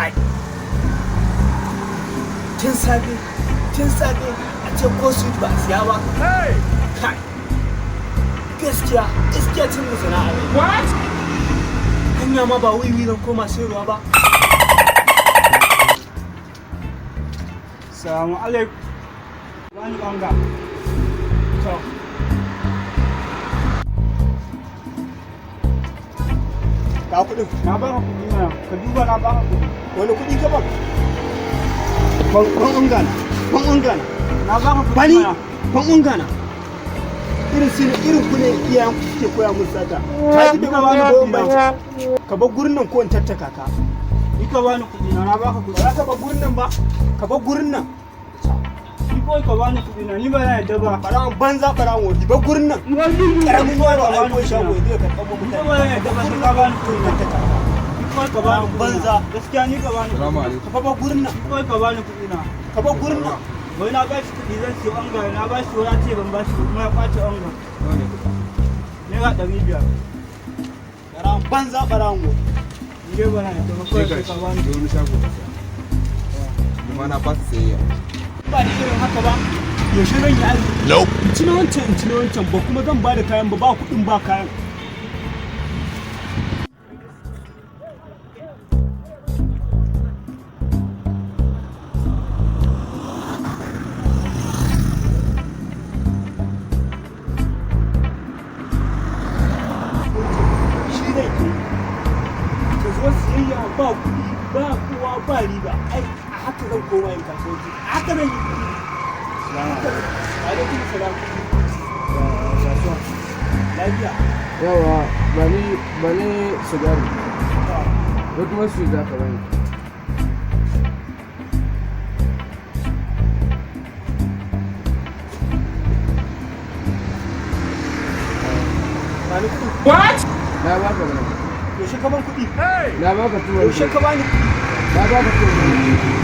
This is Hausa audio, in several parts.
Kai, tun safe, tun safe a ce ko su ba a siya ba. Kai, gaskiya, gaskiya cin mu sana'a ne. What? Hanya ma ba wiwi zan koma sayarwa ba. Salamu alaikum. Bani banga. To. Ka kuɗin? Na baka kuɗi mana. Ka duba, na baka kuɗi. Wani kuɗi ka ban? Ban ungana, ban ungana. Na baka kuɗi Bani mana. Ban ungana. Irin su ne, irin ku ne iyayen ku suke koya mun sata. Ka ji da Ka bani bani kuɗi. Ban ka bar gurin nan ko in tattaka ka. Ni ka bani kuɗi na, na baka Ba kuɗi. za ka bar gurin nan ba, ka bar gurin nan. Ni kawai ka bani kuɗi na, ni ba na yadda ba. Ɓarawon banza, ɓarawon wofi, bar gurin nan. Karamin yaro a aiko shago ya zai karɓar mu Ni mutane. ba na yadda ba, sai ka bani kuɗi na. Tattaka ka. Ni kawai ka bani kuɗi na. Banza. Gaskiya ni ka bani Salamu kuɗi. alaikum. Ka fa bar gurin nan. Ni kawai ka bani kuɗi na. Ka bar gurin nan. Wai na bashi kuɗi zan siyo onga, na bashi, wani ce ban bashi kuma ya ƙwace onga. Nawa ne kuɗi? ₦500. Ɓarawon banza, ɓarawon wofi. Ni dai ba na yadda ba, kawai sai ka bani. Je wani shago ka saya. Ni ma na fasa sayayya. Ba da irin haka ba, yaushe zan yi arziki? In ci na wancan, in ci na wancan ba, kuma zan ba da kayan ba, ba kuɗin ba kayan. Shi zai ke ka zo siyayya ba kuɗi ba kowa ba riba. Ai a haka zan koma yin kasuwanci, a haka zan yi kuɗi. Alaikum salam. Lafiya. Yawa, bani, bani sigari ko kuma su za ka bani. Ba ni kuɗi. What? Na baka mana. Yaushe ka ban kuɗi? Na baka tuwon. Yaushe ka bani kuɗi? Na baka tuwon.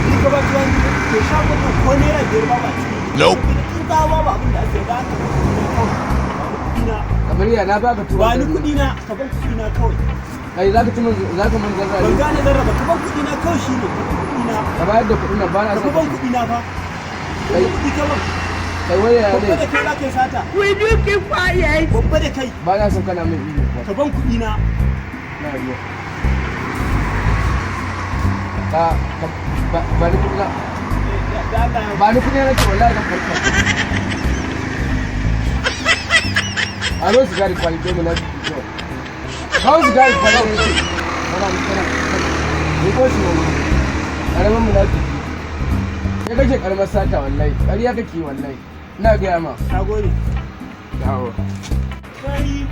Ni ka ba tuwon? To, shagon nan ko ₦5 ba ba ciki. Nope. In ka ba ba abin da ake da aka kuɗi na kawai. Ba ni kuɗi na. Kamar ya na baka tuwon? Ba ni kuɗi na, ka ban kuɗi na kawai. Kai za ka ci min, za ka min zarra Ban ne? gane zarra ba, ka ban kuɗi na kawai shine. Kuɗi na. Ka bayar da kuɗin nan, ba na Ka son. ban kuɗi na fa. Kai. Kuɗi ka ban. Kai, waya Babba ne? da kai za ka yi sata. Will you keep quiet? Babba da kai. Ba na son kana min iyo ba. Ka ban kuɗi na. Na ruwa ka ba ni kuɗi na. Da Allah ya Ba ni kuɗi na nake, wallahi zan farka. A ruwan sigari kwali ɗaya mu na kyau. Kawo sigari kwali ɗaya ce. Kana kana ni ko shi wani ƙaramin munafiki. Ya kake ƙaramar sata, wallahi ƙarya kake, wallahi ina gaya ma. Na gode. Yawo. Kai,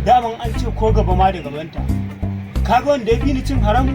daman an ce ko gaba ma da gabanta. Kaga wanda ya fi ni cin haram.